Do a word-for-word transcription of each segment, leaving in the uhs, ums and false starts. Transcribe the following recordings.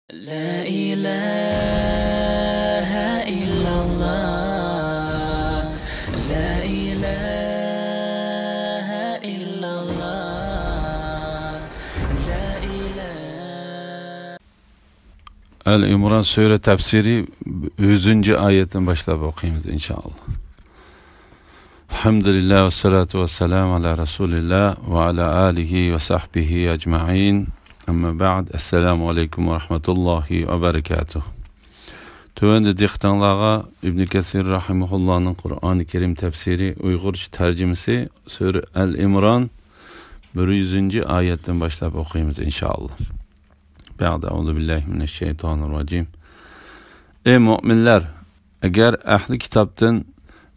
لا إله إلا الله. لا إله إلا الله. لا إله. ئەل ئىمران سۈرە تەپسىرى يۈزىنچى ئايەتتىن باشلاپ ئوقۇيمىز، ئىنشائاللا. الحمد لله والصلاة والسلام على رسول الله وعلى آله وصحبه أجمعين. أما بعد، السلام عليكم ورحمة الله وبركاته. تۆۋەندە دىققىتىڭلارغا ئىبن كەسىر رەھىمەھۇللانىڭ قۇرئانى كەرىم تەپسىرى ئۇيغۇرچە تەرجىمىسى سۈرە ئەل ئىمران بىر يۈزىنچى ئايەتتىن باشلاپ ئوقۇيمىز، ئىنشائاللا. بەئدە، ئەئۇزۇ بىللاھى مىنەششەيتانىررەجىم. ئەي مۆمىنلەر، ئەگەر ئەھلى كىتابتىن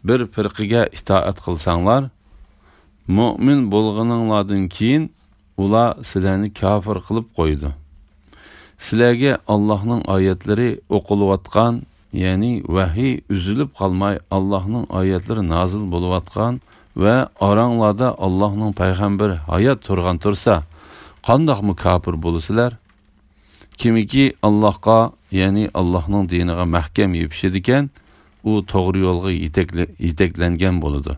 بىر پىرقىگە ئىتائەت قىلساڭلار، مۆمىن بولغىنىڭلاردىن كېيىن ئۇلار سىلەرنى كاپىر قىلىپ قويىدۇ. سىلەرگە ئاللاھنىڭ ئايەتلىرى ئوقۇلۇۋاتقان، يەنى ۋەھىي ئۈزۈلۈپ قالماي ئاللاھنىڭ ئايەتلىرى نازىل بولۇۋاتقان ۋە ئاراڭلاردا ئاللاھنىڭ پەيغەمبىرى ھايات تۇرغان تۇرسا، قانداقمۇ كاپىر بولىسىلەر؟ كىمكى ئاللاھقا، يەنى ئاللاھنىڭ دىنىغا مەھكەم يېپىشىدىكەن، ئۇ توغرا يولغا يېتەكلە-، يېتەكلەنگەن بولىدۇ.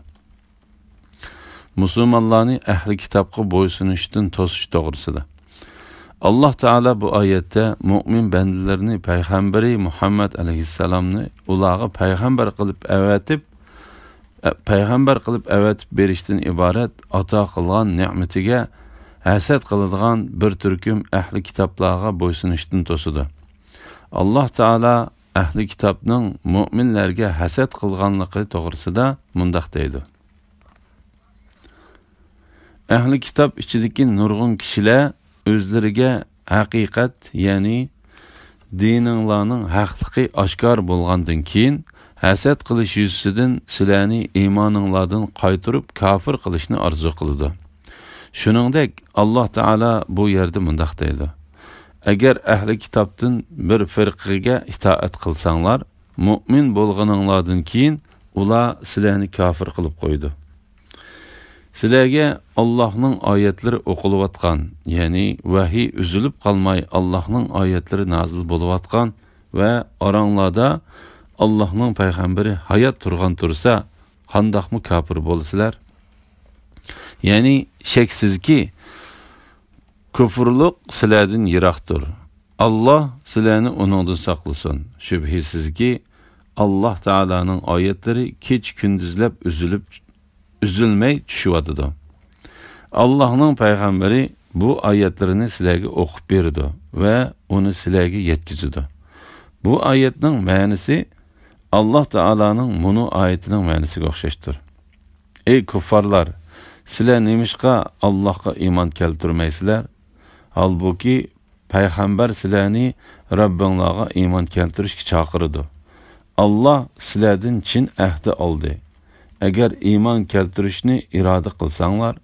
مۇسۇلمانلارنى ئەھلى كىتابقا بويسۇنۇشتىن توسۇش توغرىسىدا. ئاللاھ تائالا بۇ ئايەتتە مۆمىن بەندىلىرىنى پەيغەمبىرى مۇھەممەد ئەلەيھىسسالامنى ئۇلارغا پەيغەمبەر قىلىپ ئەۋەتىپ، ئە، پەيغەمبەر قىلىپ ئەۋەتىپ بېرىشتىن ئىبارەت ئاتا قىلغان نېمىتىگە ھەسەت قىلىدىغان بىر تۈركۈم ئەھلى كىتابلارغا بويسۇنۇشتىن توسىدۇ. ئاللاھ تائالا ئەھلى كىتابنىڭ مۆمىنلەرگە ھەسەت قىلغانلىقى توغرىسىدا مۇنداق دەيدۇ. ئەھلى كىتاب ئىچىدىكى نۇرغۇن كىشىلەر ئۆزلىرىگە ھەقىقەت، يەنى دىنىڭلارنىڭ ھەقلىقى ئاشكارا بولغاندىن كېيىن، ھەسەت قىلىش يۈزىسىدىن سىلەرنى ئىمانىڭلاردىن قايتۇرۇپ كاپىر قىلىشنى ئارزۇ قىلىدۇ. شۇنىڭدەك، ئاللاھ تائالا بۇ يەردە مۇنداق دەيدۇ: ئەگەر ئەھلى كىتابتىن بىر فىرقىگە ئىتائەت قىلساڭلار، مۆمىن بولغىنىڭلاردىن كېيىن ئۇلار سىلەرنى كاپىر قىلىپ قويىدۇ. سىلەرگە ئاللاھنىڭ ئايەتلىرى ئوقۇلۇۋاتقان، يەنى ۋەھىي ئۈزۈلۈپ قالماي ئاللاھنىڭ ئايەتلىرى نازىل بولۇۋاتقان ۋە ئاراڭلاردا ئاللاھنىڭ پەيغەمبىرى ھايات تۇرغان تۇرسا، قانداقمۇ كاپىر بولىسىلەر؟ يەنى شەكسىزكى، كۇفرلۇق سىلەردىن يىراقتۇر. ئاللاھ سىلەرنى ئۇنىڭدىن ساقلىسۇن. شۈبھىسىزكى، ئاللاھ تائالانىڭ ئايەتلىرى كېچە-كۈندۈزلەپ ئۈزۈلۈپ، ئۈزۈلمەي چۈشۈۋاتىدۇ. ئاللاھنىڭ پەيغەمبىرى بۇ ئايەتلىرىنى سىلەرگە ئوقۇپ بېرىدۇ ۋە ئۇنى سىلەرگە يەتكۈزىدۇ. بۇ ئايەتنىڭ مەنىسى ئاللاھ تائالانىڭ مۇنۇ ئايىتىنىڭ مەنىسىگە ئوخشاشتۇر. ئەي كۇففارلار، سىلەر نېمىشقا ئاللاھقا ئىمان كەلتۈرمەيسىلەر؟ ھالبۇكى، پەيغەمبەر سىلەرنى رەببىڭلارغا ئىمان كەلتۈرۈشكە چاقىرىدۇ. ئاللاھ سىلەردىن چىن ئەھدى ئالدى. ئەگەر ئىمان كەلتۈرۈشنى ئىرادە قىلساڭلار،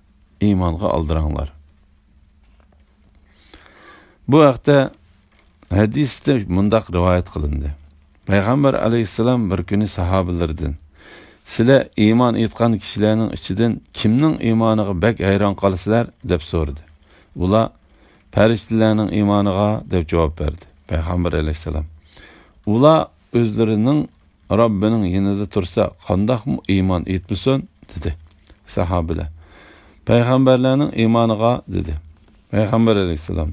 ئىمانغا ئالدىراڭلار. بۇ ھەقتە ھەدىستە مۇنداق رىۋايەت قىلىندى. پەيغەمبەر ئەلەيھىسسالام بىر كۈنى ساھابىلىرىدىن، سىلەر ئىمان ئېيتقان كىشىلەرنىڭ ئىچىدىن كىمنىڭ ئىمانىغا بەك ھەيران قالىسىلەر؟ دەپ سورىدى. ئۇلار، پەرىشتىلەرنىڭ ئىمانىغا، دەپ جاۋاب بەردى. پەيغەمبەر ئەلەيھىسسالام، ئۇلار ئۆزلىرىنىڭ رەببىنىڭ يېنىدا تۇرسا، قانداقمۇ ئىمان ئېيتمىسۇن؟ دېدى. ساھابىلەر، پەيغەمبەرلەرنىڭ ئىمانىغا، دېدى. پەيغەمبەر ئەلەيھىسسالام،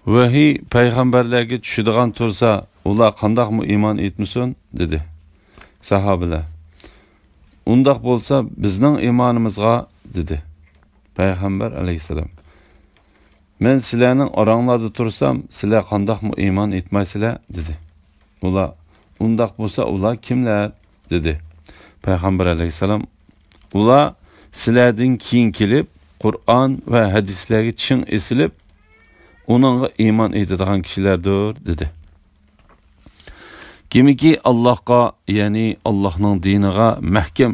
ۋەھىي پەيغەمبەرلەرگە چۈشىدىغان تۇرسا، ئۇلار قانداقمۇ ئىمان ئېيتمىسۇن؟ دېدى. ساھابىلەر، ئۇنداق بولسا، بىزنىڭ ئىمانىمىزغا، دېدى. پەيغەمبەر ئەلەيھىسسالام، مەن سىلەرنىڭ ئاراڭلاردا تۇرسام، سىلەر قانداقمۇ ئىمان ئېيتمايسىلەر؟ دېدى. ئۇلار، ئۇنداق بولسا، ئۇلار كىملەر؟ دېدى. پەيغەمبەر ئەلەيھىسسالام، ئۇلار سىلەردىن كېيىن كېلىپ، قۇرئان ۋە ھەدىسلەرگە چىڭ ئېسىلىپ، ئۇنىڭغا ئىمان ئېيتىدىغان كىشىلەردۇر، دېدى. كىمكى ئاللاھقا، يەنى ئاللاھنىڭ دىنىغا مەھكەم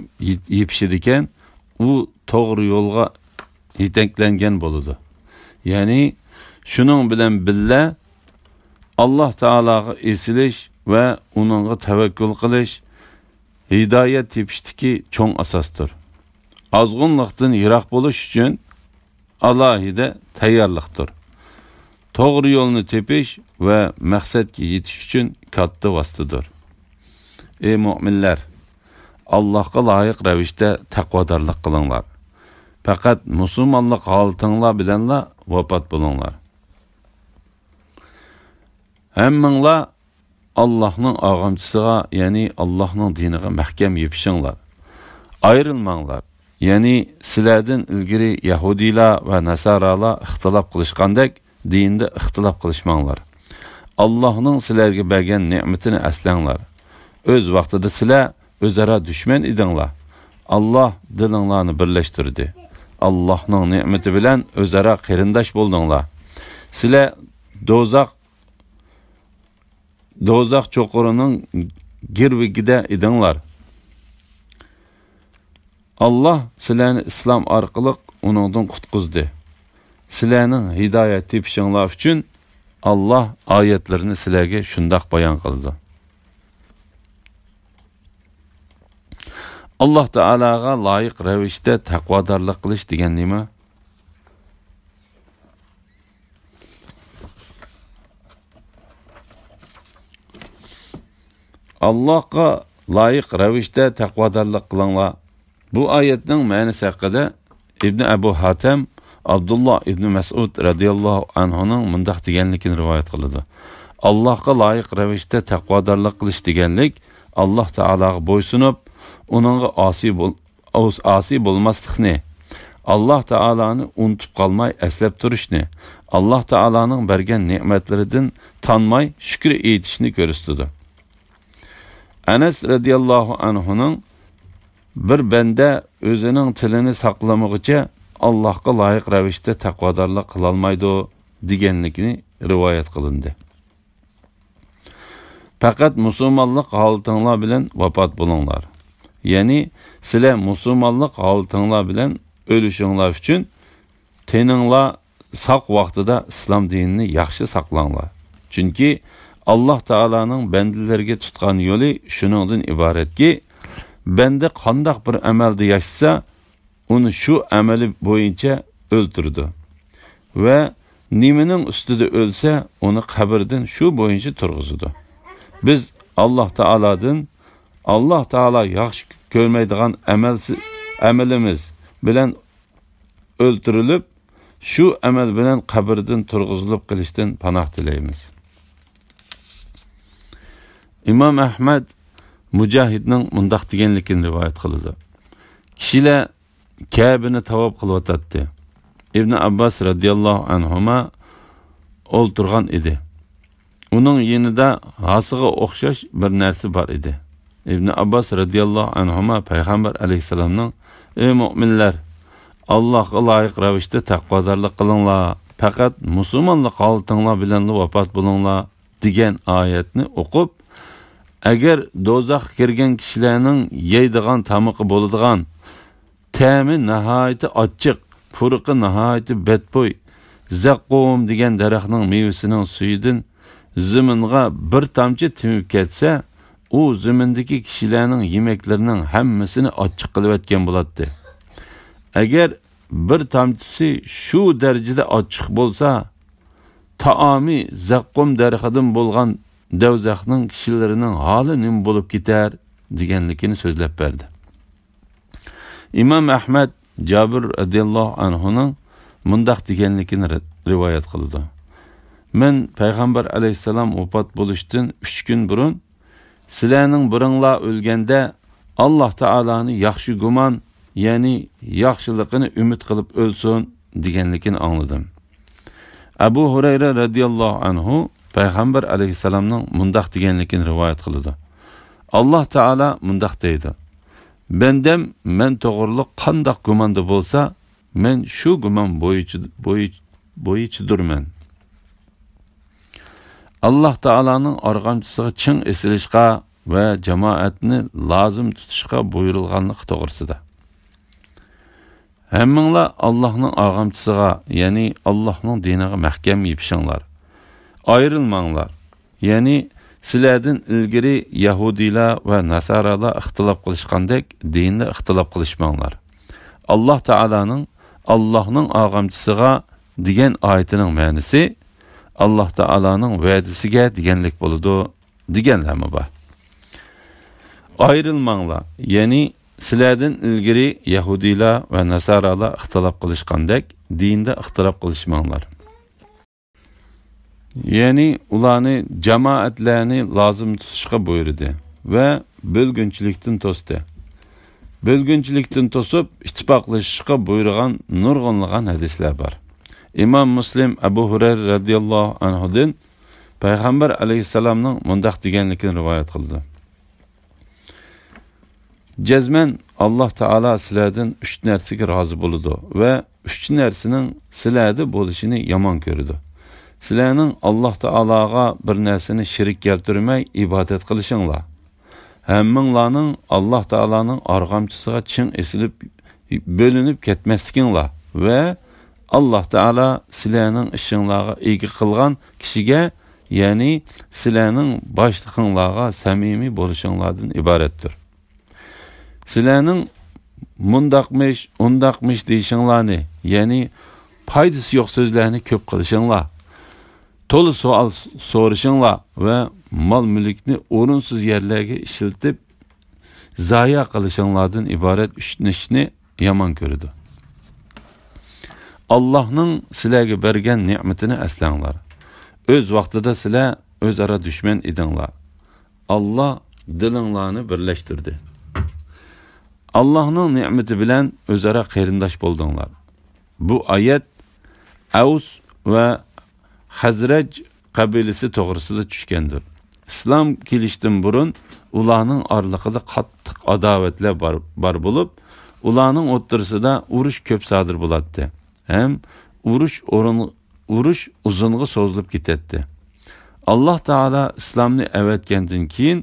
يېپىشىدىكەن، ئۇ توغرا يولغا يېتەكلەنگەن بولىدۇ. يەنى شۇنىڭ بىلەن بىللە، ئاللاھ تائالاغا ئېسىلىش ۋە ئۇنىڭغا تەۋەككۈل قىلىش ھىدايەت تېپىشتىكى چوڭ ئاساستۇر. ئازغۇنلۇقتىن يىراق بولۇش ئۈچۈن ئالاھىدە تەييارلىقتۇر. توغرا يولنى تېپىش ۋە مەقسەتكە يېتىش ئۈچۈن كاتتا ۋاسىتىدۇر. ئەي مۆمىنلەر! ئاللاھقا لايىق رەۋىشتە تەقۋادارلىق قىلىڭلار. پەقەت مۇسۇلمانلىق ھالىتىڭلار بىلەنلا ۋاپات بولۇڭلار. ھەممىڭلار ئاللاھنىڭ ئاغامچىسىغا، يەنى ئاللاھنىڭ دىنىغا مەھكەم يېپىشىڭلار. ئايرىلماڭلار. يەنى سىلەردىن ئىلگىرى يەھۇدىيلار ۋە ناسارالار ئىختىلاپ قىلىشقاندەك، دىندا ئىختىلاپ قىلىشماڭلار. ئاللاھنىڭ سىلەرگە بەرگەن نېمىتىنى ئەسلەڭلار. ئۆز ۋاقتىدا سىلەر ئۆزئارا دۈشمەن ئىدىڭلار. ئاللاھ دىلىڭلارنى بىرلەشتۈردى. ئاللاھنىڭ نېمىتى بىلەن ئۆزئارا قېرىنداش بولدۇڭلار. سىلەر دوزاخ، دوزاخ چوقۇرىنىڭ گىرۋىكىدە ئىدىڭلار. ئاللاھ سىلەرنى ئىسلام ئارقىلىق ئۇنىڭدىن قۇتقۇزدى. سىلەرنىڭ ھىدايەت تېپىشىڭلار ئۈچۈن ئاللاھ ئايەتلىرىنى سىلەرگە شۇنداق بايان قىلىدۇ. ئاللاھ تائالاغا لايىق رەۋىشتە تەقۋادارلىق قىلىش دېگەن نېمە؟ ئاللاھقا لايىق رەۋىشتە تەقۋادارلىق قىلىڭلار. بۇ ئايەتنىڭ مەنىسى ھەققىدە ئىبنى ئەبۇ ھاتەم ئابدۇللا ئىبنى مەسئۇد رەزىياللاھۇ ئەنھۇنىڭ مۇنداق دېگەنلىكىنى رىۋايەت قىلىدۇ: ئاللاھقا لايىق رەۋىشتە تەقۋادارلىق قىلىش دېگەنلىك، ئاللاھ تائالاغا بويسۇنۇپ، ئۇنىڭغا ئاسىي بول-، ئاسىي بولماسلىقنى، ئاللاھ تائالانى ئۇنتۇپ قالماي ئەسلەپ تۇرۇشنى، ئاللاھ تائالانىڭ بەرگەن نېمەتلىرىدىن تانماي شۈكرى ئېيتىشنى كۆرسىتىدۇ. ئەنەس رەزىياللاھۇ ئەنھۇنىڭ «بىر بەندە ئۆزىنىڭ تىلىنى ساقلىمىغۇچە ئاللاھقا لايىق رەۋىشتە تەقۋادارلىق قىلالمايدۇ» دېگەنلىكىنى رىۋايەت قىلىندى. پەقەت مۇسۇلمانلىق ھالىتىڭلار بىلەن ۋاپات بولۇڭلار. يەنى سىلەر مۇسۇلمانلىق ھالىتىڭلار بىلەن ئۆلۈشۈڭلار ئۈچۈن تېنىڭلار ساق ۋاقتىدا ئىسلام دىنىنى ياخشى ساقلاڭلار. چۈنكى ئاللاھ تائالانىڭ بەندىلىرىگە تۇتقان يولى شۇنىڭدىن ئىبارەتكى، بەندە قانداق بىر ئەمەلدە ياشىسا، ئۇنى شۇ ئەمىلى بويىچە ئۆلتۈرىدۇ ۋە نېمىنىڭ ئۈستىدە ئۆلسە، ئۇنى قەبرىدىن شۇ بويىچە تۇرغۇزىدۇ. بىز ئاللاھ تائالادىن، ئاللاھ تائالا ياخشى كۆرمەيدىغان ئەمەلسى-، ئەمىلىمىز بىلەن ئۆلتۈرۈلۈپ، شۇ ئەمەل بىلەن قەبرىدىن تۇرغۇزۇلۇپ قېلىشتىن پاناھ تىلەيمىز. ئىمام ئەھمەد مۇجاھىدنىڭ مۇنداق دېگەنلىكىنى رىۋايەت قىلىدۇ: كىشىلەر كەبىنى تاۋاپ قىلىۋاتاتتى. ئىبنى ئابباس رەزىياللاھۇ ئەنھۇما ئولتۇرغان ئىدى. ئۇنىڭ يېنىدا ھاسىغا ئوخشاش بىر نەرسە بار ئىدى. ئىبنى ئابباس رەزىياللاھۇ ئەنھۇما پەيغەمبەر ئەلەيھىسسالامنىڭ: «ئەي مۆمىنلەر! ئاللاھقا لايىق رەۋىشتە تەقۋادارلىق قىلىڭلار، پەقەت مۇسۇلمانلىق ھالىتىڭلار بىلەنلا ۋاپات بولۇڭلار» دېگەن ئايەتنى ئوقۇپ، ئەگەر دوزاخقا كىرگەن كىشىلەرنىڭ يەيدىغان تامىقى بولىدىغان، تەمى ناھايىتى ئاچچىق، پۇرىقى ناھايىتى بەتبۇي، زەققۇم دېگەن دەرەخنىڭ مېۋىسىنىڭ سۈيىدىن زېمىنغا بىر تامچە تېمىپ كەتسە، ئۇ زېمىندىكى كىشىلەرنىڭ يېمەكلىرىنىڭ ھەممىسىنى ئاچچىق قىلىۋەتكەن بولاتتى. ئەگەر بىر تامچىسى شۇ دەرىجىدە ئاچچىق بولسا، تائامى زەققۇم دەرىخىدىن بولغان دەۋزەخنىڭ كىشىلىرىنىڭ ھالى نېمە بولۇپ كېتەر؟ دېگەنلىكىنى سۆزلەپ بەردى. ئىمام ئەھمەد جابىر رەزىياللاھۇ ئەنھۇنىڭ مۇنداق دېگەنلىكىنى رى-، رىۋايەت قىلىدۇ: مەن پەيغەمبەر ئەلەيھىسسالام ۋاپات بولۇشتىن ئۈچ كۈن بۇرۇن، سىلەرنىڭ بىرىڭلار ئۆلگەندە، ئاللاھ تائالانى ياخشى گۇمان، يەنى ياخشىلىقىنى ئۈمىد قىلىپ ئۆلسۇن، دېگەنلىكىنى ئاڭلىدىم. ئەبۇ ھۇرەيرە رەزىياللاھۇ ئەنھۇ پەيغەمبەر ئەلەيھىسسالامنىڭ مۇنداق دېگەنلىكىنى رىۋايەت قىلىدۇ: ئاللاھ تائالا مۇنداق دەيدۇ: بەندەم مەن توغرۇلۇق قانداق گۇماندا بولسا، مەن شۇ گۇمان بويىچە، بويىچ-، بويىچىدۇرمەن. ئاللاھ تائالانىڭ ئارغامچىسىغا چىڭ ئېسىلىشقا ۋە جامائەتنى لازىم تۇتۇشقا بۇيرۇلغانلىقى توغرىسىدا. ھەممىڭلار ئاللاھنىڭ ئارغامچىسىغا، يەنى ئاللاھنىڭ دىنىغا مەھكەم يېپىشىڭلار. ئايرىلماڭلار. يەنى سىلەردىن ئىلگىرى يەھۇدىيلار ۋە ناسارالار ئىختىلاپ قىلىشقاندەك دىندا ئىختىلاپ قىلىشماڭلار. ئاللاھ تائالانىڭ، ئاللاھنىڭ ئارغامچىسىغا دېگەن ئايىتىنىڭ مەنىسى، ئاللاھ تائالانىڭ ۋەدىسىگە دېگەنلىك بولىدۇ، دېگەنلەرمۇ بار. ئايرىلماڭلار، يەنى سىلەردىن ئىلگىرى يەھۇدىيلار ۋە ناسارالار ئىختىلاپ قىلىشقاندەك، دىندا ئىختىلاپ قىلىشماڭلار. يەنى ئۇلارنى جامائەتلەرنى لازىم تۇتۇشقا بۇيرۇدى ۋە بۆلگۈنچىلىكتىن توستى. بۆلگۈنچىلىكتىن توسۇپ، ئىتتىپاقلىشىشقا بۇيرۇغان نۇرغۇنلىغان ھەدىسلەر بار. ئىمام مۇسلىم ئەبۇ ھۇرەيرە رەزىياللاھۇ ئەنھۇدىن پەيغەمبەر ئەلەيھىسسالامنىڭ مۇنداق دېگەنلىكىنى رىۋايەت قىلدى: جەزمەن ئاللاھ تائالا سىلەردىن ئۈچ نەرسىگە رازى بولىدۇ ۋە ئۈچ نەرسىنىڭ سىلەردە بولۇشىنى يامان كۆرىدۇ. سىلەرنىڭ ئاللاھ تائالاغا بىر نەرسىنى شېرىك كەلتۈرمەي ئىبادەت قىلىشىڭلار، ھەممىڭلارنىڭ ئاللاھ تائالانىڭ ئارغامچىسىغا چىڭ ئېسىلىپ، بۆلۈنۈپ كەتمەسلىكىڭلار ۋە ئاللاھ تائالا سىلەرنىڭ ئىشىڭلارغا ئىگە قىلغان كىشىگە، يەنى سىلەرنىڭ باشلىقىڭلارغا سەمىمىي بولۇشۇڭلاردىن ئىبارەتتۇر. سىلەرنىڭ مۇنداقمىش، ئۇنداقمىش دېيىشىڭلارنى، يەنى پايدىسى يوق سۆزلەرنى كۆپ قىلىشىڭلار، تولا سوئال سورىشىڭلار ۋە مال-مۈلۈكنى ئورۇنسىز يەرلەرگە ئىشلىتىپ، زايە قىلىشىڭلاردىن ئىبارەت ئۈچ ئىشنى يامان كۆرىدۇ. ئاللاھنىڭ سىلەرگە بەرگەن نېمىتىنى ئەسلەڭلار. ئۆز ۋاقتىدا سىلەر ئۆزئارا دۈشمەن ئىدىڭلار. ئاللاھ دىلىڭلارنى بىرلەشتۈردى. ئاللاھنىڭ نېمىتى بىلەن ئۆزئارا قېرىنداش بولدۇڭلار. بۇ ئايەت ئەۋس ۋە خەزرەج قەبىلىسى توغرىسىدا چۈشكەندۇر. ئىسلام كېلىشتىن بۇرۇن ئۇلارنىڭ ئارىلىقىدا قاتتىق ئاداۋەتلەر بار، بار بولۇپ، ئۇلارنىڭ ئوتتۇرىسىدا ئۇرۇش كۆپ سادىر بولاتتى ھەم ئۇرۇش ئورۇن-، ئۇرۇش ئۇزۇنغا سوزۇلۇپ كېتەتتى. ئاللاھ تائالا ئىسلامنى ئەۋەتكەندىن كېيىن،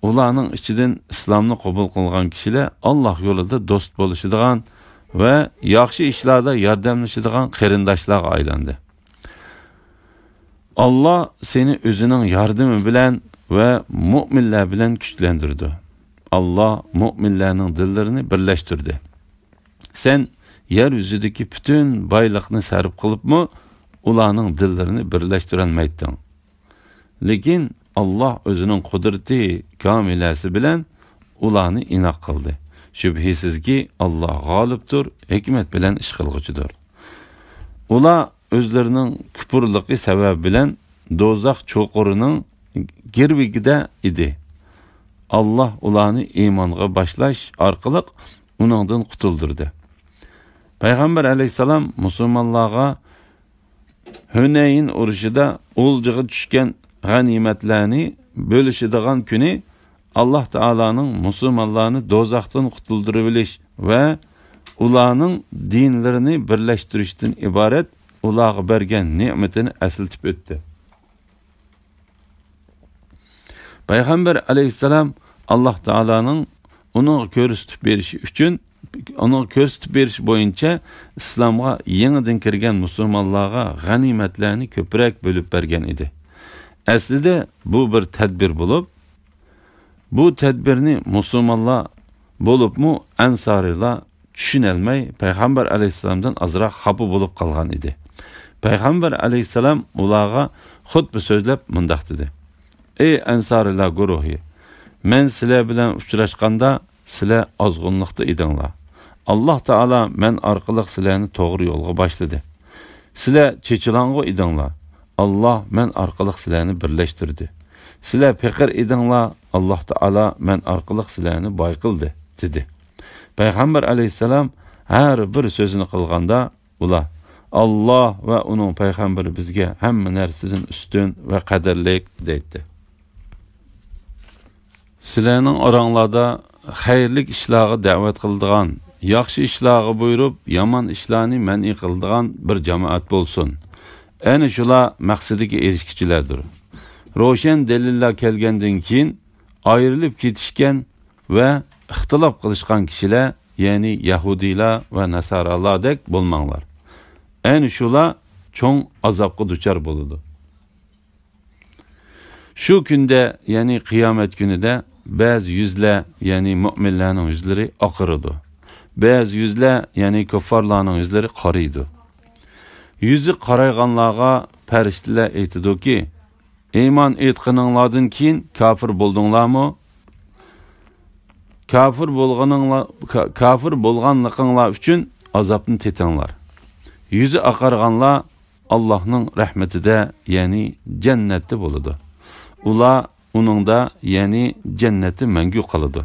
ئۇلارنىڭ ئىچىدىن ئىسلامنى قوبۇل قىلغان كىشىلەر ئاللاھ يولىدا دوست بولۇشىدىغان ۋە ياخشى ئىشلاردا ياردەملىشىدىغان قېرىنداشلارغا ئايلاندى. ئاللاھ سېنى ئۆزىنىڭ ياردىمى بىلەن ۋە مۆمىنلەر بىلەن كۈچلەندۈرىدۇ. ئاللاھ مۆمىنلەرنىڭ دىللىرىنى بىرلەشتۈردى. سەن يەر يۈزىدىكى پۈتۈن بايلىقنى سەرپ قىلىپمۇ، ئۇلارنىڭ دىللىرىنى بىرلەشتۈرەلمەيتتىڭ. لېكىن ئاللاھ ئۆزىنىڭ قۇدرىتى كامىلەسى بىلەن ئۇلارنى ئىناق قىلدى. شۈبھىسىزكى، ئاللاھ غالىبتۇر، ھېكمەت بىلەن ئىش قىلغۇچىدۇر. ئۇلار ئۆزلىرىنىڭ كۇپۇرلۇقى سەۋەبى بىلەن دوزاخ چوقۇرىنىڭ گىرۋىكىدە ئىدى. ئاللاھ ئۇلارنى ئىمانغا باشلاش ئارقىلىق ئۇنىڭدىن قۇتۇلدۇردى. پەيغەمبەر ئەلەيھىسسالام مۇسۇلمانلارغا ھۈنەين ئۇرۇشىدا ئولجىغا چۈشكەن غەنىيمەتلەرنى بۆلۈشىدىغان كۈنى ئاللاھ تائالانىڭ مۇسۇلمانلارنى دوزاختىن قۇتۇلدۇرۇۋېلىش ۋە ئۇلارنىڭ دىنلىرىنى بىرلەشتۈرۈشتىن ئىبارەت ئۇلارغا بەرگەن نېمىتىنى ئەسلىتىپ ئۆتتى. پەيغەمبەر ئەلەيھىسسالام ئاللاھ تائالانىڭ ئۇنىڭغا كۆرسىتىپ بېرىشى ئۈچۈن، ئۇنىڭغا كۆرسىتىپ بېرىش بويىچە ئىسلامغا يېڭىدىن كىرگەن مۇسۇلمانلارغا غەنىيمەتلەرنى كۆپرەك بۆلۈپ بەرگەن ئىدى. ئەسلىدە بۇ بىر تەدبىر بولۇپ، بۇ تەدبىرنى مۇسۇلمانلار، بولۇپمۇ ئەنسارىيلار چۈشىنەلمەي، پەيغەمبەر ئەلەيھىسسالامدىن ئازراق خاپا بولۇپ قالغان ئىدى. پەيغەمبەر ئەلەيھىسسالام ئۇلارغا خۇتبە سۆزلەپ مۇنداق دېدى: ئەي ئەنسارىيلار گۇرۇھى! مەن سىلەر بىلەن ئۇچراشقاندا، سىلەر ئازغۇنلۇقتا ئىدىڭلار. ئاللاھ تائالا مەن ئارقىلىق سىلەرنى توغرا يولغا باشلىدى. سىلەر چېچىلاڭغۇ ئىدىڭلار. ئاللاھ مەن ئارقىلىق سىلەرنى بىرلەشتۈردى. سىلەر پېقىر ئىدىڭلار. ئاللاھ تائالا مەن ئارقىلىق سىلەرنى باي قىلدى، دېدى. پەيغەمبەر ئەلەيھىسسالام ھەر بىر سۆزىنى قىلغاندا، ئۇلار، ئاللاھ ۋە ئۇنىڭ پەيغەمبىرى بىزگە ھەممە نەرسىدىن ئۈستۈن ۋە قەدىرلىك، دەيتتى. سىلەرنىڭ ئاراڭلاردا خەيرلىك ئىشلارغا دەۋەت قىلىدىغان، ياخشى ئىشلارغا بۇيرۇپ، يامان ئىشلارنى مەنئى قىلىدىغان بىر جامائەت بولسۇن. ئەنە شۇلار مەقسىتىگە ئېرىشكۈچىلەردۇر. روشەن دەلىللەر كەلگەندىن كېيىن ئايرىلىپ كېتىشكەن ۋە ئىختىلاپ قىلىشقان كىشىلەر، يەنى يەھۇدىيلار ۋە ناسارالاردەك بولماڭلار. ئەنە شۇلار چوڭ ئازابقا دۇچار بولىدۇ. شۇ كۈندە، يەنى قىيامەت كۈنىدە بەزى يۈزلەر، يەنى مۆمىنلەرنىڭ يۈزلىرى ئاقىرىدۇ. بەزى يۈزلەر، يەنى كۇففارلارنىڭ يۈزلىرى قارىيدۇ. يۈزى قارايغانلارغا پەرىشتىلەر ئېيتىدۇكى، ئىمان ئېيتقىنىڭلاردىن كېيىن كاپىر بولدۇڭلارمۇ؟ كاپىر بولغىنىڭلار، كا-، كاپىر بولغانلىقىڭلار ئۈچۈن ئازابنى تېتىڭلار. يۈزى ئاقارغانلار ئاللاھنىڭ رەھمىتىدە، يەنى جەننەتتە بولىدۇ. ئۇلار ئۇنىڭدا، يەنى جەننەتتە مەڭگۈ قالىدۇ.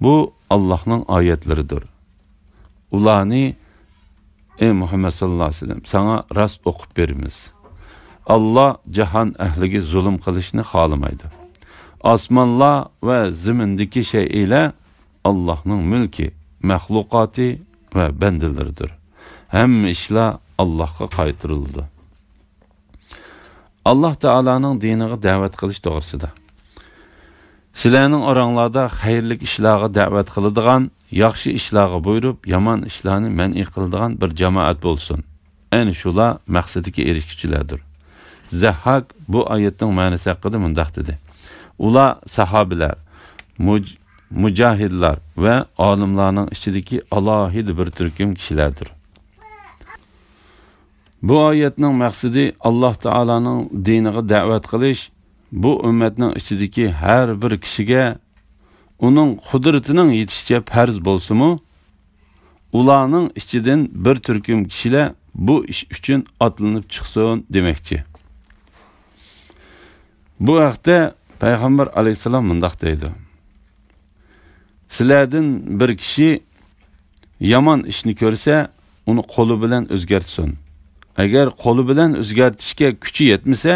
بۇ ئاللاھنىڭ ئايەتلىرىدۇر. ئۇلارنى، ئەي مۇھەممەد ساللاللاھۇ ئەلەيھى ۋەسەللەم، ساڭا راست ئوقۇپ بېرىمىز. ئاللا جاھان ئەھلىگە زۇلۇم قىلىشنى خالىمايدۇ. ئاسمانلار ۋە زېمىندىكى شەيئىلەر ئاللاھنىڭ مۈلكى، مەخلۇقاتى ۋە بەندىلىرىدۇر. ھەممە ئىشلار ئاللاھقا قايتۇرۇلىدۇ. ئاللاھ تائالانىڭ دىنىغا دەۋەت قىلىش توغرىسىدا. سىلەرنىڭ ئاراڭلاردا خەيرلىك ئىشلارغا دەۋەت قىلىدىغان، ياخشى ئىشلارغا بۇيرۇپ، يامان ئىشلارنى مەنئى قىلىدىغان بىر جامائەت بولسۇن. ئەنە شۇلار مەقسىتىگە ئېرىشكۈچىلەردۇر. زەھھاك بۇ ئايەتنىڭ مەنىسى ھەققىدە مۇنداق دېدى: ئۇلار ساھابىلەر، مۇج-، مۇجاھىدلار ۋە ئالىملارنىڭ ئىچىدىكى ئالاھىدە بىر تۈركۈم كىشىلەردۇر. بۇ ئايەتنىڭ مەقسىتى ئاللاھ تائالانىڭ دىنىغا دەۋەت قىلىش، بۇ ئۈممەتنىڭ ئىچىدىكى ھەر بىر كىشىگە ئۇنىڭ قۇدرىتىنىڭ يېتىشىچە پەرز بولسىمۇ، ئۇلارنىڭ ئىچىدىن بىر تۈركۈم كىشىلەر بۇ ئىش ئۈچۈن ئاتلىنىپ چىقسۇن دېمەكچى. بۇ ھەقتە پەيغەمبەر ئەلەيھىسسالام مۇنداق دەيدۇ: سىلەردىن بىر كىشى يامان ئىشنى كۆرسە، ئۇنى قولى بىلەن ئۆزگەرتسۇن. ئەگەر قولى بىلەن ئۆزگەرتىشكە كۈچى يەتمىسە،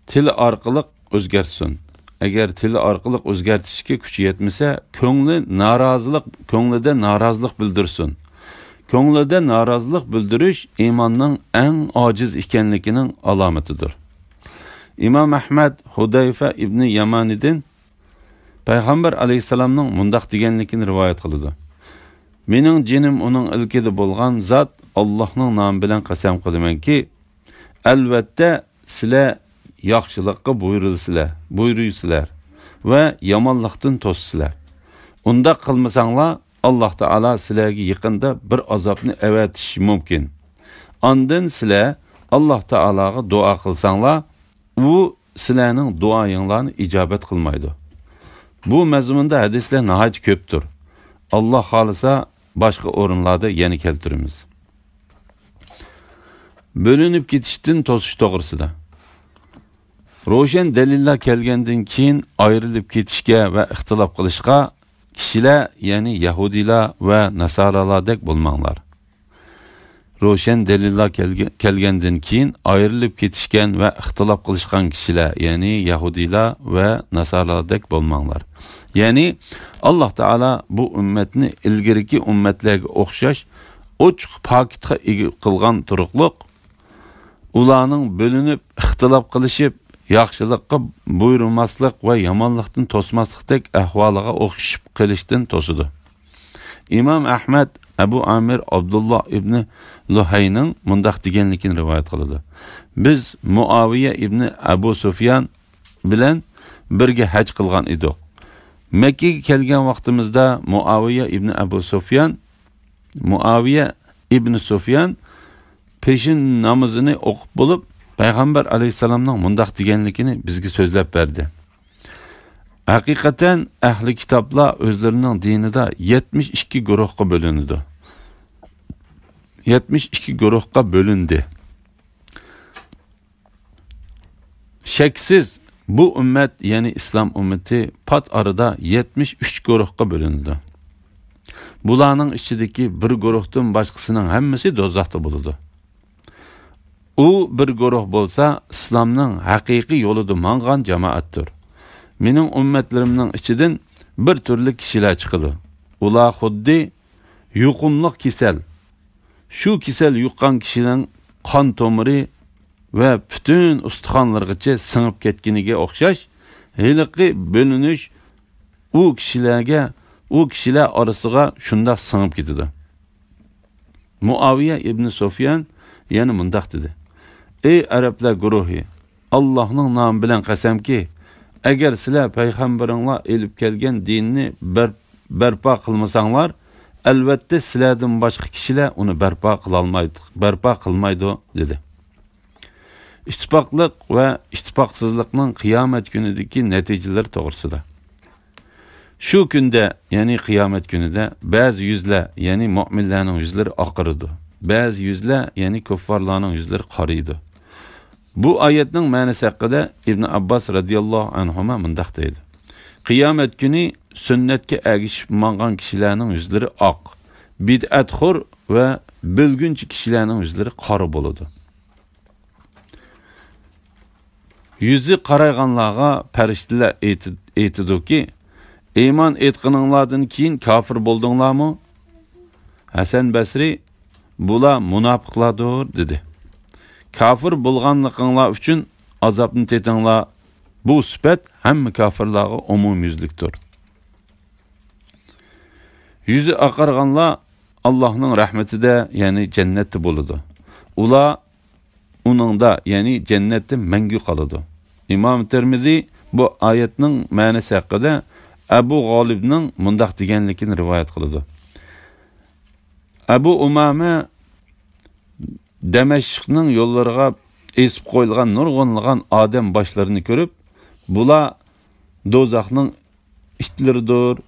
تىلى ئارقىلىق ئۆزگەرتسۇن. ئەگەر تىلى ئارقىلىق ئۆزگەرتىشكە كۈچى يەتمىسە، كۆڭلى نارازىلىق، كۆڭلىدە نارازىلىق بىلدۈرسۇن. كۆڭلىدە نارازىلىق بىلدۈرۈش ئىماننىڭ ئەڭ ئاجىز ئىكەنلىكىنىڭ ئالامىتىدۇر. ئىمام ئەھمەد ھۇدەيفە ئىبنى يامانىدىن پەيغەمبەر ئەلەيھىسسالامنىڭ مۇنداق دېگەنلىكىنى رىۋايەت قىلىدۇ: مېنىڭ جېنىم ئۇنىڭ ئىلكىدە بولغان زات ئاللاھنىڭ نامى بىلەن قەسەم قىلىمەنكى، ئەلۋەتتە سىلەر ياخشىلىققا بۇيرۇلىسىلەر، بۇيرۇيسىلەر ۋە يامانلىقتىن توسىسىلەر. ئۇنداق قىلمىساڭلار، ئاللاھ تائالا سىلەرگە يېقىندا بىر ئازابنى ئەۋەتىشى مۇمكىن. ئاندىن سىلەر ئاللاھ تائالاغا دۇئا قىلساڭلار، ئۇ سىلەرنىڭ دۇئايىڭلارنى ئىجابەت قىلمايدۇ. بۇ مەزمۇندا ھەدىسلەر ناھايىتى كۆپتۇر. ئاللاھ خالىسا، باشقا ئورۇنلاردا يەنە كەلتۈرىمىز. بۆلۈنۈپ كېتىشتىن توسۇش توغرىسىدا. روشەن دەلىللەر كەلگەندىن كېيىن ئايرىلىپ كېتىشكە ۋە ئىختىلاپ قىلىشقا كىشىلەر، يەنى يەھۇدىيلار ۋە ناسارالاردەك بولماڭلار. روشەن دەلىللەر كەلگە-، كەلگەندىن كېيىن ئايرىلىپ كېتىشكەن ۋە ئىختىلاپ قىلىشقان كىشىلەر، يەنى يەھۇدىيلار ۋە ناسارالاردەك بولماڭلار. يەنى ئاللاھ تائالا بۇ ئۈممەتنى ئىلگىرىكى ئۈممەتلەرگە ئوخشاش ئوچۇق پاكىتقا ئىگە قىلغان تۇرۇقلۇق، ئۇلارنىڭ بۆلۈنۈپ، ئىختىلاپ قىلىشىپ، ياخشىلىققا بۇيرۇماسلىق ۋە يامانلىقتىن توسماسلىقتەك ئەھۋالىغا ئوخشىشىپ قېلىشتىن توسىدۇ. ئىمام ئەھمەد ئەبۇ ئامىر ئابدۇللا ئىبنى لۇھەينىڭ مۇنداق دېگەنلىكىنى رىۋايەت قىلىدۇ: بىز مۇئاۋىيە ئىبنى ئەبۇ سۇفيان بىلەن بىرگە ھەج قىلغان ئىدۇق. مەككىگە كەلگەن ۋاقتىمىزدا مۇئاۋىيە ئىبنى ئەبۇ سۇفيان، مۇئاۋىيە ئىبنى سۇفيان پېشىن نامىزىنى ئوقۇپ بولۇپ، پەيغەمبەر ئەلەيھىسسالامنىڭ مۇنداق دېگەنلىكىنى بىزگە سۆزلەپ بەردى: ھەقىقەتەن ئەھلى كىتابلار ئۆزلىرىنىڭ دىنىدا يەتمىش ئىككى گۇرۇھقا بۆلۈنىدۇ. يەتمىش ئىككى گۇرۇھقا بۆلۈندى. شەكسىز، بۇ ئۈممەت، يەنى ئىسلام ئۈممىتى پات ئارىدا يەتمىش ئۈچ گۇرۇھقا بۆلۈنىدۇ. بۇلارنىڭ ئىچىدىكى بىر گۇرۇھتىن باشقىسىنىڭ ھەممىسى دوزاختا بولىدۇ. ئۇ بىر گۇرۇھ بولسا ئىسلامنىڭ ھەقىقىي يولىدا ماڭغان جامائەتتۇر. مېنىڭ ئۈممەتلىرىمنىڭ ئىچىدىن بىر تۈرلۈك كىشىلەر چىقىدۇ. ئۇلار خۇددى يۇقۇملۇق كېسەل، شۇ كېسەل يۇققان كىشىنىڭ قان تومۇرى ۋە پۈتۈن ئۇستىخانلىرىغىچە سىڭىپ كەتكىنىگە ئوخشاش، ھېلىقى بۆلۈنۈش ئۇ كىشىلەرگە، ئۇ كىشىلەر ئارىسىغا شۇنداق سىڭىپ كېتىدۇ. مۇئاۋىيە ئىبنى سۇفيان يەنە مۇنداق دېدى: ئەي ئەرەبلەر گۇرۇھى! ئاللاھنىڭ نامى بىلەن قەسەمكى، ئەگەر سىلەر پەيغەمبىرىڭلار ئېلىپ كەلگەن دىننى بەر-، بەرپا قىلمىساڭلار، ئەلۋەتتە سىلەردىن باشقا كىشىلەر ئۇنى بەرپا قىلالمايدۇ، بەرپا قىلمايدۇ، دېدى. ئىتتىپاقلىق ۋە ئىتتىپاقسىزلىقنىڭ قىيامەت كۈنىدىكى نەتىجىلىرى توغرىسىدا. شۇ كۈندە، يەنى قىيامەت كۈنىدە بەزى يۈزلەر، يەنى مۆمىنلەرنىڭ يۈزلىرى ئاقىرىدۇ. بەزى يۈزلەر، يەنى كۇففارلارنىڭ يۈزلىرى قارىيدۇ. بۇ ئايەتنىڭ مەنىسى ھەققىدە ئىبن ئابباس رەزىياللاھۇ ئەنھۇما مۇنداق دەيدۇ: قىيامەت كۈنى سۈننەتكە ئەگىشىپ ماڭغان كىشىلەرنىڭ يۈزلىرى ئاق، بىدئەتخور ۋە بۆلگۈنچى كىشىلەرنىڭ يۈزلىرى قارا بولىدۇ. يۈزى قارايغانلارغا پەرىشتىلەر ئېيتى-، ئېيتىدۇكى، ئىمان ئېيتقىنىڭلاردىن كېيىن كاپىر بولدۇڭلارمۇ؟ ھەسەن بەسرى، بۇلار مۇناپىقلاردۇر، دېدى. كاپىر بولغانلىقىڭلار ئۈچۈن ئازابنى تېتىڭلار. بۇ سۈپەت ھەممە كاپىرلارغا ئومۇميۈزلۈكتۇر. يۈزى ئاقارغانلار ئاللاھنىڭ رەھمىتىدە، يەنى جەننەتتە بولىدۇ. ئۇلار ئۇنىڭدا، يەنى جەننەتتە مەڭگۈ قالىدۇ. ئىمام تىرمىزى بۇ ئايەتنىڭ مەنىسى ھەققىدە ئەبۇ غالىبنىڭ مۇنداق دېگەنلىكىنى رىۋايەت قىلىدۇ: ئەبۇ ئۇمامە دەمەشقنىڭ يوللىرىغا ئېسىپ قويۇلغان نۇرغۇنلىغان ئادەم باشلىرىنى كۆرۈپ، بۇلار دوزاخنىڭ ئىتلىرىدۇر.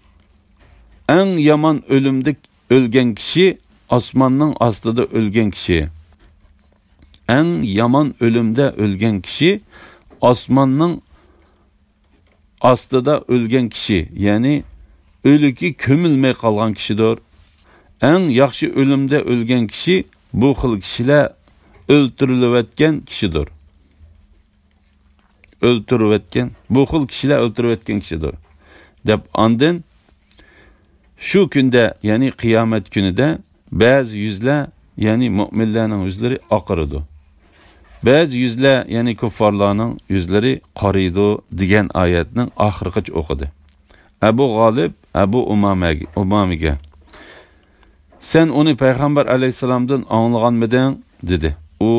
ئەڭ يامان ئۆلۈمدە ئۆلگەن كىشى ئاسماننىڭ ئاستىدا ئۆلگەن كىشى. ئەڭ يامان ئۆلۈمدە ئۆلگەن كىشى ئاسماننىڭ ئاستىدا ئۆلگەن كىشى، يەنى ئۆلۈكى كۆمۈلمەي قالغان كىشىدۇر. ئەڭ ياخشى ئۆلۈمدە ئۆلگەن كىشى بۇ خىل كىشىلەر ئۆلتۈرۈلۈۋەتكەن كىشىدۇر. ئۆلتۈرۈۋەتكەن، بۇ خىل كىشىلەر ئۆلتۈرۈۋەتكەن كىشىدۇر، دەپ. ئاندىن شۇ كۈندە، يەنى قىيامەت كۈنىدە بەزى يۈزلەر، يەنى مۆمىنلەرنىڭ يۈزلىرى ئاقىرىدۇ. بەزى يۈزلەر، يەنى كۇففارلارنىڭ يۈزلىرى قارىيدۇ، دېگەن ئايەتنىڭ ئاخىرىغىچە ئوقۇدى. ئەبۇ غالىب ئەبۇ ئۇمامەگە، ئۇمامىگە، سەن ئۇنى پەيغەمبەر ئەلەيھىسسالامدىن ئاڭلىغانمىدىڭ؟ دېدى. ئۇ،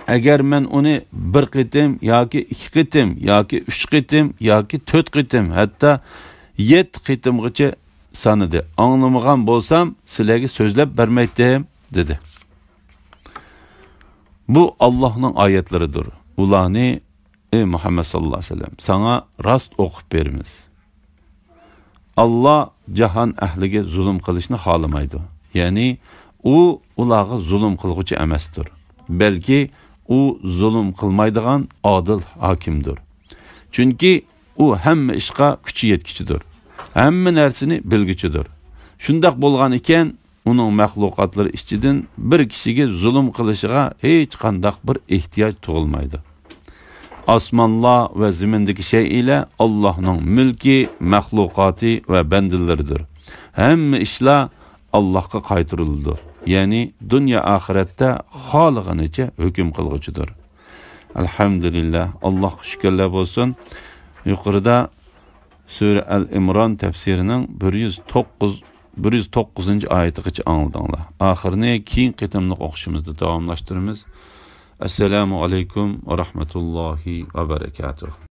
ئەگەر مەن ئۇنى بىر قېتىم ياكى ئىككى قېتىم ياكى ئۈچ قېتىم ياكى تۆت قېتىم، ھەتتا يەتتە قېتىمغىچە سانىدى، ئاڭلىمىغان بولسام، سىلەرگە سۆزلەپ بەرمەيتتىم، دېدى. بۇ ئاللاھنىڭ ئايەتلىرىدۇر. ئۇلارنى، ئەي مۇھەممەد ساللاللاھۇ ئەلەيھى ۋەسەللەم، ساڭا راست ئوقۇپ بېرىمىز. ئاللا جاھان ئەھلىگە زۇلۇم قىلىشنى خالىمايدۇ. يەنى ئۇ ئۇلارغا زۇلۇم قىلغۇچى ئەمەستۇر. بەلكى ئۇ زۇلۇم قىلمايدىغان ئادىل ھاكىمدۇر. چۈنكى ئۇ ھەممە ئىشقا كۈچى يەتكۈچىدۇر. ھەممە نەرسىنى بىلگۈچىدۇر. شۇنداق بولغان ئىكەن، ئۇنىڭ مەخلۇقاتلىرى ئىچىدىن بىر كىشىگە زۇلۇم قىلىشىغا ھېچقانداق بىر ئېھتىياج تۇغۇلمايدۇ. ئاسمانلار ۋە زېمىندىكى شەيئىلەر ئاللاھنىڭ مۈلكى، مەخلۇقاتى ۋە بەندىلىرىدۇر. ھەممە ئىشلار ئاللاھقا قايتۇرۇلىدۇ. يەنى دۇنيا ئاخىرەتتە خالىغىنىچە ھۆكۈم قىلغۇچىدۇر. ئەلھەمدۇلىللاھ، ئاللاھقا شۈكۈرلەر بولسۇن. يۇقىرىدا سۈرە ئەل ئىمران تەپسىرىنىڭ بىر يۈز توققۇز، بىر يۈز توققۇزىنچى ئايىتىغىچە ئاڭلىدىڭلار. ئاخىرىنى كېيىنكى قېتىملىق ئوقۇشىمىزدا داۋاملاشتۇرىمىز. ئەسسالامۇ ئەلەيكۇم ۋە رەھمەتۇللاھى ۋە بەرەكاتۇھ.